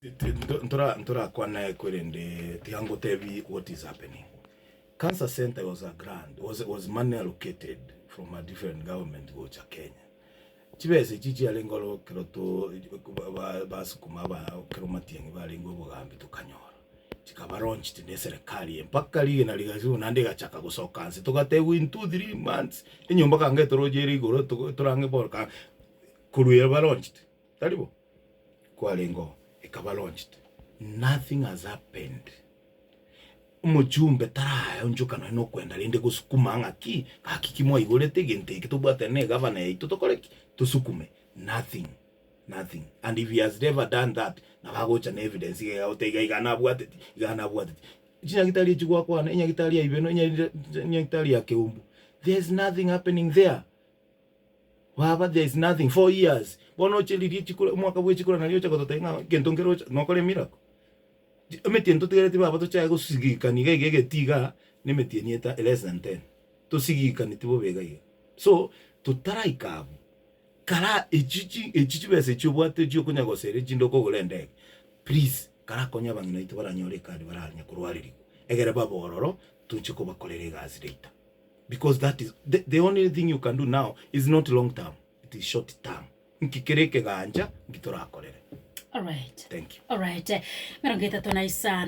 Ntorakwane korende tiga ngotebi what is happening. Cancer center was a grant, was, was money allocated from a different government gocha Kenya. Chibesa echi chiarenge oro ekero to basukuma aba ekero Matiang'i barenge obogambi tokanyora. Chikaba launched ne eserekari eye mpaka rigena rigasibu naende egachaka gosoka nse togatebwa in 2-3 months enyomba kanga etoroche ere igoro torange bono korwa eba launched. Tari bo? Kwarenge oo, ekaba launched. Nothing has happened. Omochumbe taraonchoka nonya nokwenda rende gosukuma ng'a ki, gaki ki mwaigorete egento eke tobwatane na egavana yaito tokore ki? Tosukume. Nothing, nothing. And if he has never done that, nabo agocha na evidence iga iga agotebi iga iga nabwateti, iga nabwateti. Chinyagitari echi gwakwana, enyagitari ya Ibeno, enyagitari ya Keumbu, there is nothing happening there. Baba there is nothing, 4 years, bono oche riria chikura omwaka bwe chikura nario ocha gototebia ng'a egento nkere ocha nokore emiracle. Emetienyi totigareti baba tochake gosigikani iga iga egeti igaa, na emetienyi eta less than 10, tosigikani tibobe iga iga. So, totaraika abwo, kara echi chi echi chibesa echi obwate echi okonya gosera echinde okogora endege, please karakonye abang'ina baito baranyore ekadi baranya korwarerigwa, egere babe ororo toche kobakorera egasi later. Because that is the, the only thing you can do now is not long term, it is short term. Nki kere ekegancha nki torakorere. Alright. Thank you. Alright. 35.